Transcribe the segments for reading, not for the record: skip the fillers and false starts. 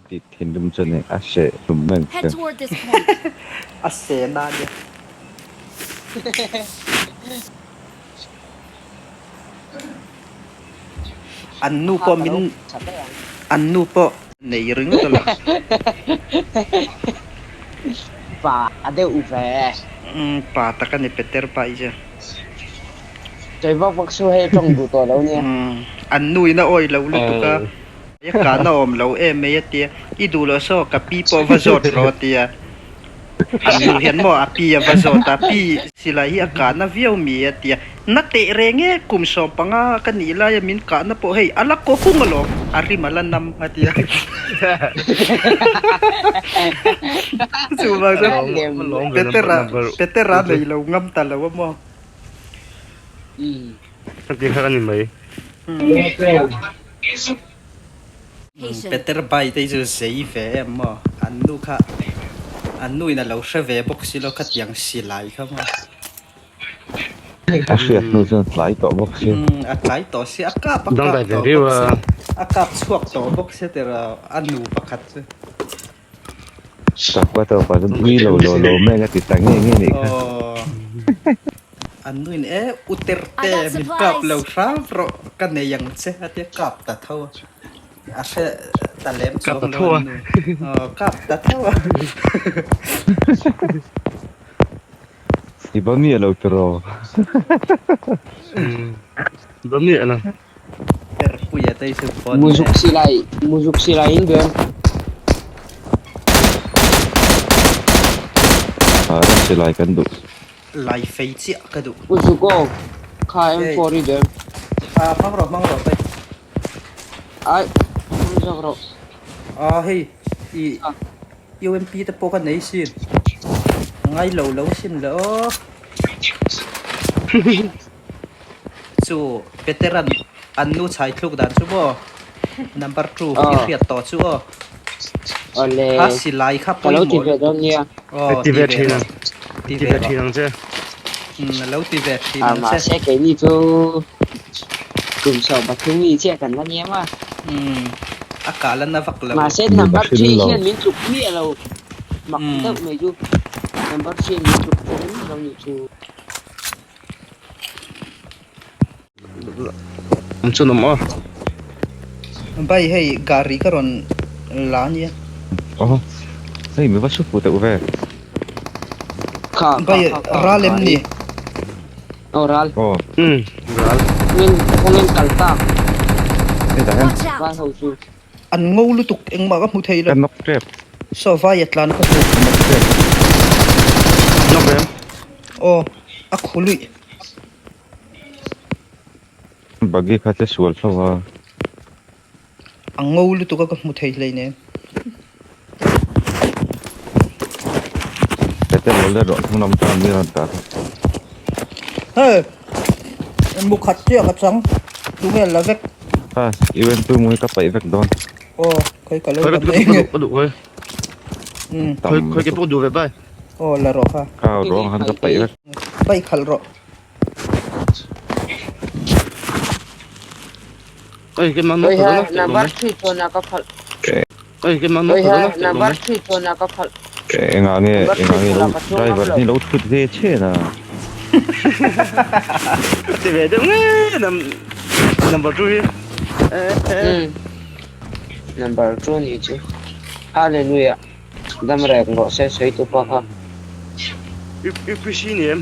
Tih thinrim chu ni a seh hlum reng Head che. toward this point. A seh na ania. An nu Kha pawh ka lo min chat daih ang. an nu pawh nei ringawt a lo. Pa deuh ve. Umm pa tak a ni Peter pa i chu. Sawi vak vak chu hei tawng duh tawh lo nia. Umm an nu in a awih lo lutuk a. I kahna awm lo em mai a tia, i duh loh saw ka pi pawh va zawt rawh a tia. An nu hian maw a pi a va zawt a, pi silai hi a kahna viau mi a tia. Na teh reng e, kum 15 ka nih laia min kahna pawh hei a la kaw hung alawm, a rim a la nam a tia. Chuvang chuan Petera Petera nei lo ngam ta lo a maw. Ka ti kha a ni mai. Peter bai te hi chu zei ve em maw? An nu kha an nu in a lo hre ve bawk si lo khatiang silai kha maw? A hriat hnu chuan a tlai tawh bawk si. Umm a tlai tawh si a kap a kap tawh bawk si a kap chhuak tawh bawk si tiraw a nu pakhat chu. Tawpa tawpa chuan ui lo lo lo meng a ti ta nge nge nih kha. Aw an nu in e u I terte got min kap lo supplies! hram rawh ka nei ang che a tia kap ta tho a a hre ta lem Kap chuang ta lo tho a. an nu aw kap ta tho a. I ba miah lo tiraw. Ba miah lo. Perpuia te hi chu bon Muzuk e. silai muzuk silai in duem. Ah ram silai kan duh. Lai fei chiah ka duh. Muzuk aw kha Hey. M4 i duem. Ah hmang rawh hmang rawh pai. Ai hmang zawk rawh. Ah hei i UMP te pawh ka nei sin. Ngai lo lo sin le aw. Chu Peteran an nu chhai thluk dan chu maw number two i hriat tawh chu aw. Awle. Kha silai kha Ka lo ti pawimawh ve dawn lutuk. nia. Aw Ti ti ve ve thin rawh. ang. Ti Ti ve ve rawh. thin ang che. Umm a lo ti ve thin Ah ang che. mahse keini chu kum 13 mi chiah kan la niam a. Umm a kah la na vak lo. Mahse Ni number hrim three lo. hian min tluk miah lo. Mak Umm. deuh mai chu. Number three min tluk thin lo nih chu. An chu nawm aw. Bai hei gari ka rawn la ania. Aw hei mi va su fu deuh ve. Kha kha Bai kha kha ral em gari. ni? Aw ral. Aw. Umm ral. Kawngin kawngin kal tak. Hetah hian. Watch out! Vai ho chu. An ngo lutuk engmah ka hmu thei lo. Ka nawk tep. Saw vai a tlan ka hmu. Ka nawk tep. Nawk em? Aw a khu luih. Buggy kha che sual tho a. A ngo lutuk a ka hmu thei hleinem. Tete lo let rawh hnung lam tan mi rawn tah kha. Hei mukhat chiah ka chang tunge la vek. Ha UN tu mu hi ka paih vek dawn. Aw khawi ka lo Khawi la ka mai duh nge. ka duh khawi. Umm. Tam Khawi khawi ke lutuk. pawh duh ve bai. Aw la rawh kha. Kha ruang khan ka paih vek. Paih khalh rawh. Oi ke man Oi ka ha dawn a number three chuan a ka phalh. Oi ke man Oi ka ha dawn a number three chuan a ka phalh. Engah nge Number engah three nge chuan lo a ka chuang ngam driver lo. hi lo thut ve chhen a. Ti ve deuh nge number two hi. Umm number two ni chu hallelujah dam reng rawh se sawi tu pa kha. UPC ni em?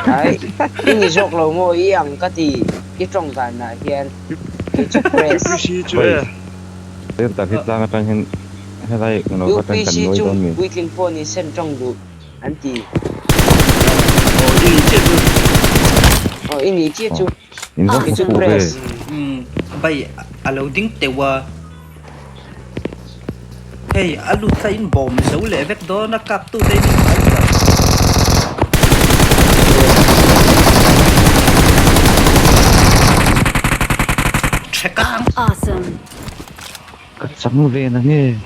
Ai i ni zawk lo maw i ang ka ti i tawng dan ah hian kei chu press. UPC chu e. Heng tak hi tlang atang hian helai lo atang kan UPC nuai chu dawn mi. puitling pawh ni sen tawng duh an ti. Aw i ni chiah chu. Aw i ni chiah chu. In va Kei hmu chu fuh ve. press. Umm bai a lo ding teuh a. Hei a lut kha in bawm zo leh vek dawn a kap tu te in inhmai tawh. Thekang. Awesome. Ka chang ve na nge.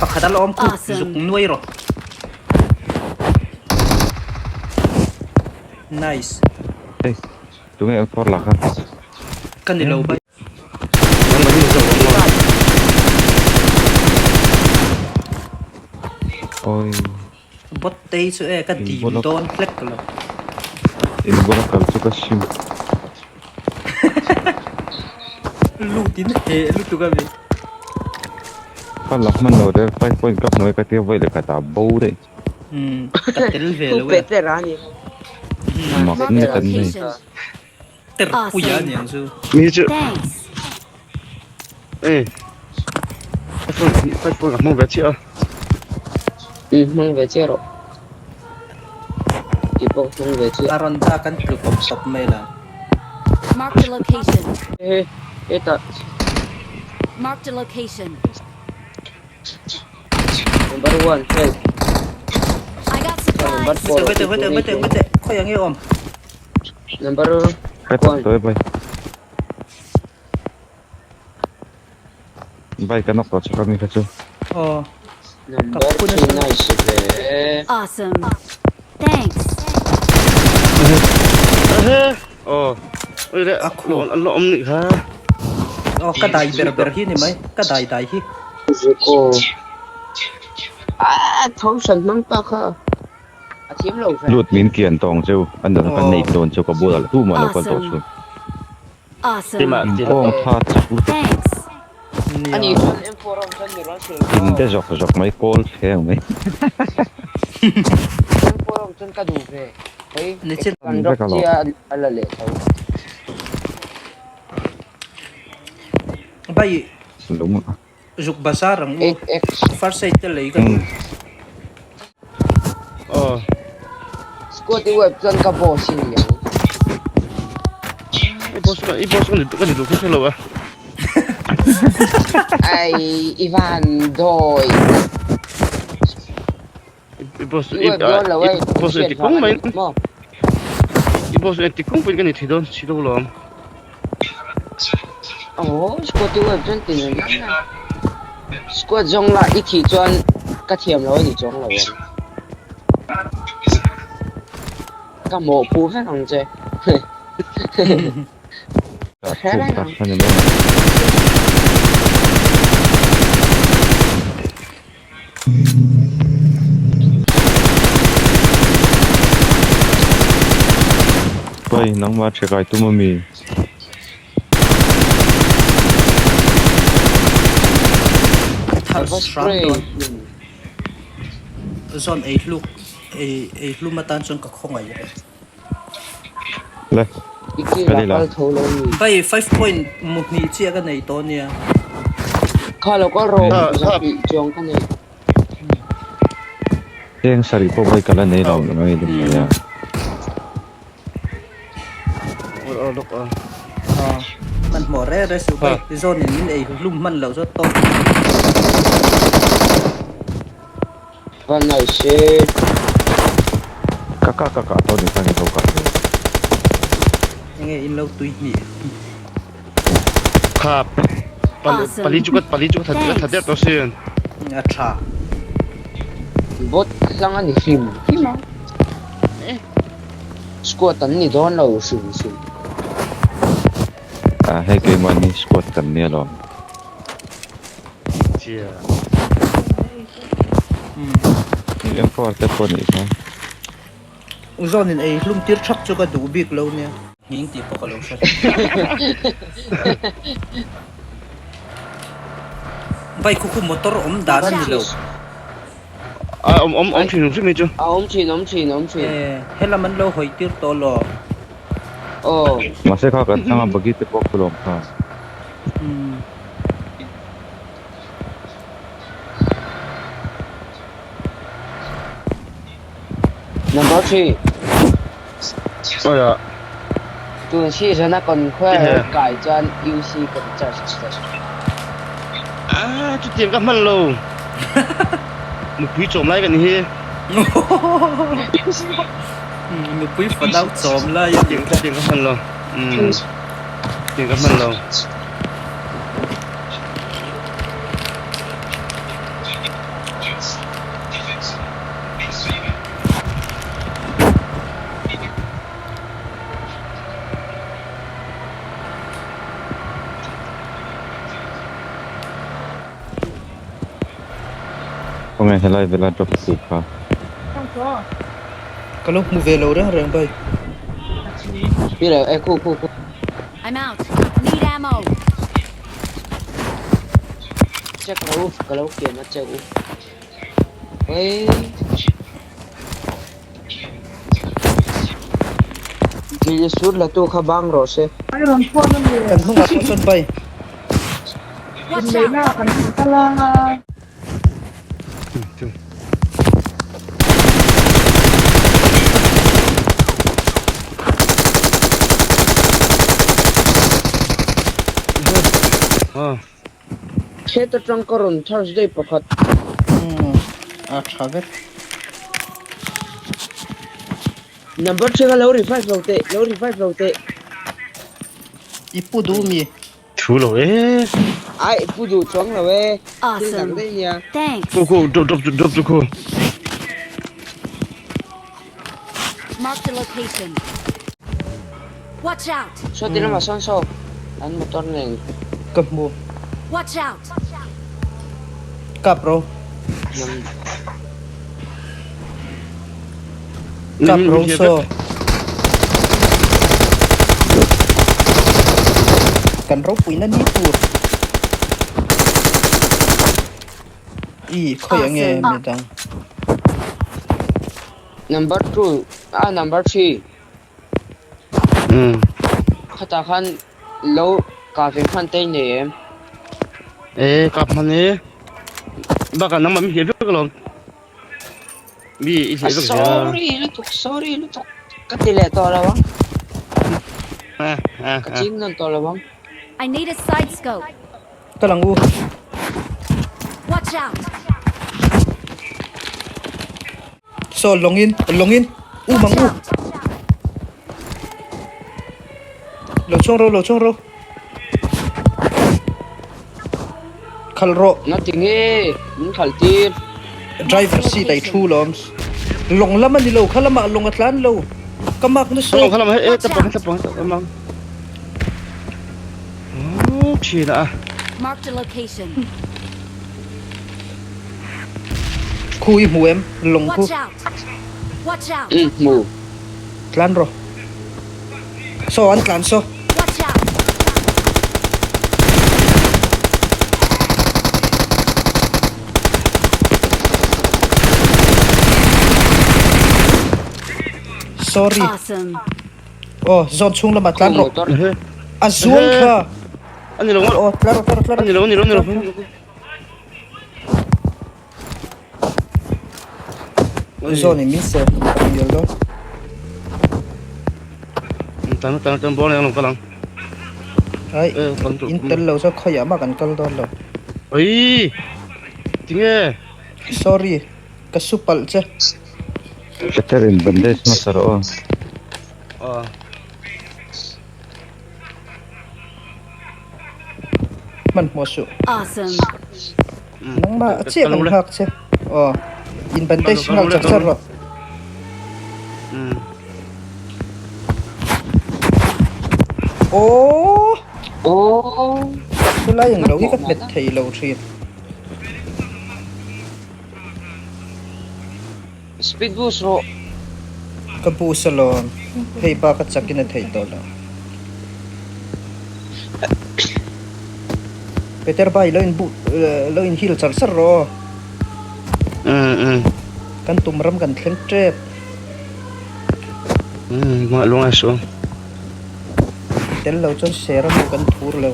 Pakhat a la awm khu zuk nuai rawh. Nice. Hei tunge an phawrh la kha. Ka ni lo bai. Awi. Bot tei chu e ka dim dawn hlek lo. In bula kal chu ka sim. Lut in heh lutuk a mi. Ka la hman lo der 5 point ka hmuai ka tia vawi leh khat ah bo daih. Umm ka tel ve lo e. Mak ni kan nei. Ter puia a niang chu. Mi chu. Ê. Phone phone ka hmang ve chiah a. Um hmang ve chiah rawh. Ti pawh hmang ve chiah. A rawn dak an tlu tawp tawp mai la. Marked a location. He hetah. Marked a location. Number 1 help. I got supplies. Number 4. Wait wait wait wait wait khawi ang nge awm? Number Ka tak tawh e bai. Bai ka nawk tawh chak a mi kha chu. Aw. Number 3 nice ve. Awesome. Thanks. Aw. Oi le A khu. An la awm nih kha. Aw ka dai ber ber hi ni mai. Ka dai dai hi. Zeko. Ah tho hran hmang pa kha. A thiam lo ve. Lut min kian tawng cheu an dang kan nei dawn cheu ka bulah la tumah lo kal tawh chhun. Awesome. Kawng tha chak lutuk. Thanks. Ani chuan M4 awm chuan mi rawn hrilh In te zawk zawk mai kawl thleng mai. M4 awm chuan ka duh ve. Hei Nichin. kan rawk chia a la leh tho. Bai Lung. Zuk bazar ang u. First aid te lei ka duh. Aw. Squad i web chuan ka boss i ni ang. I boss ka i boss ka ni ka ni duh kher lo a. Ai i van dawi. I boss I web dawn lo i boss i ti kung mai. Maw. I boss i ti kung pawhin ka ni thei dawn si lo lawm. Aw squad i web chuan ti nuam em em. Squad zawng lah i thih chuan ka thiam lo a ni chuang lo ang. Ka mawhpuh vek ang che. Ka khum tak a ni maw. Pai nangmah ṭhekai tum a mi? Thar hram dawn. Zawn ei hluk ei ei hlum atan chuan ka khawngaih e. Le ka ni la. Pai 5 point mu hnih chiah ka nei tawh nia. Kha lo kal rawh zahnih chuang ka nei. Heng sarih pawh vai ka la nei lo mai deuh mai a. Hmanhmawh reh reh suh pai zawn in min ei hlum hman loh zawt tawh. Va nice e. Ka ka ka kah tawh ni khan ka lo kah ve. Enge in lo tui hnih. Kha pali chu ka pali chu ka tha der tawh sin. A tha. Bot hlang a ni hrim hrim a. Squad an ni dawn lo hrim hrim. Ah hei keimahni squad kan nia lawm. Chia. M4 te pawh nih kha. Zawn in ei hlum tir thak chu ka duh bik lo nia. Nghing tih pawh ka lo hre. Bike khu khu motor awm dan a ni lo. A awm awm awm thin hrim hi chu. A awm thin awm thin awm thin. E helam an lo hawi tir tawh law. Aw. Mahse kha kan thlang a buggy te pawh khu lawm kha. Umm. Number 3. Awi a. Tun season a conquer kai chuan UC kan charge che. Ah chutiang ka hman lo. Nupui chawm lai ka ni hi. Nupui fanau chawm lai a ni. Chutiang ka hman lo. Umm chutiang ka hman lo. Khawnge helai vela drop tu kha. Ka lo hmu ve lo reng reng bai. Pi lo e khu khu khu. I'm out. Need ammo. Check lo ka lo kian a che u. Oi. Dil sur la tu kha bang rawh se. Kan hnungah pawh chuan bai. Watch out. Heta tang ka rawn Thursday pakhat. Umm a tha vek. Number thenga lo revive lo teh lo revive lo teh. I pu duh mi. Thu lo e. Ai pu duh chuang lo e. Thil dang Awesome. daih nia. Thanks. Khu khu drop drop drop chu khu. Mark the location. Watch out. Saw ti lamah sawn saw an motor nen. Ka hmu. Watch out. Kap ro. Kap ro saw. Kan ropuina ni tur. I khawi ange midang. Number 2 ah number 3. Umm. Khatah khan lo kah ve hman te i nei em? E kap hman e. Bakah nangmah mi hliah vek alawm. Mi i hliah vek zel a. Sorry lutuk sorry lutuk ka ti leh tawh lo ang. Ka ching nawn tawh lo ang. I need a side scope. Ka lang u. Watch out. Saw lawngin lawngin u mang u. Lo chhuang ro lo chhuang ro. Khalh rawh. Nga ti nge min khalh tir. Driver seat ai thu lawm. Lawng lam a ni lo kha lamah lawng a tlan lo. Ka mark nasa. Lawng kha lamah he ta pang ta pang ta mang. Oh thin a. Mark the location. Khu i hmu em? Lawng khu. Watch out. Watch out. Umm hmu. Tlan rawh. Saw an tlan saw. Watch out. Sorry. Awesome. Aw zawn chhung lamah tlan rawh. A zuang kha. Ani lo. Aw tlan rawh tlan rawh tlan rawh. Ani lo ani lo ani lo. Zawn in min sel ka hnial dawn. Tan tan tan bawng ang kal ang. Ai in tel lo chuan khawiah mah kan kal dawn lo. Oi tinge. Sorry ka su palh che. Peter in bandage hmasa rawh aw. Hmanhmawh suh. Awesome. Nangmah a chiah kan nghak che. Aw. In bandage nghal char char rawh. Aww. Aww. Chulai ang lo hi ka hmet thei lo thin. Speed boost rawh. Ka boost alawm. Hei bak a chakin a theih tawh lo. Peter bai lo in bu lo in heal char char rawh aw. Umm umm. Kan tum ram kan thleng tep. Umm mah lungai suh. Tel lo chuan ser a hmuh kan thur lo.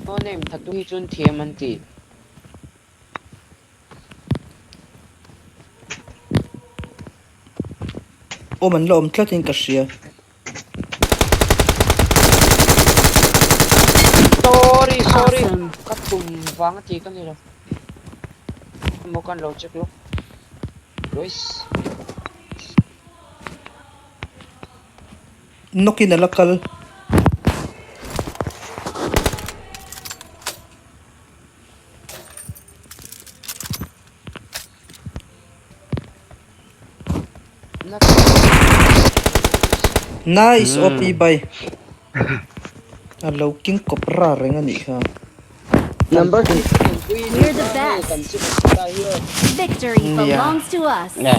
No name thatu hi chuan thiam an ti. Awm an la awm tlat in ka hria. Sorry sorry ka tum vang a ti ka ni lo. Emaw kan lo check lawk. Lois. Nawk in a la kal. Nice OP bai. A lo king kawp ra reng a nih kha. Number 6 We're the best. Victory Yeah. belongs to us. Nè.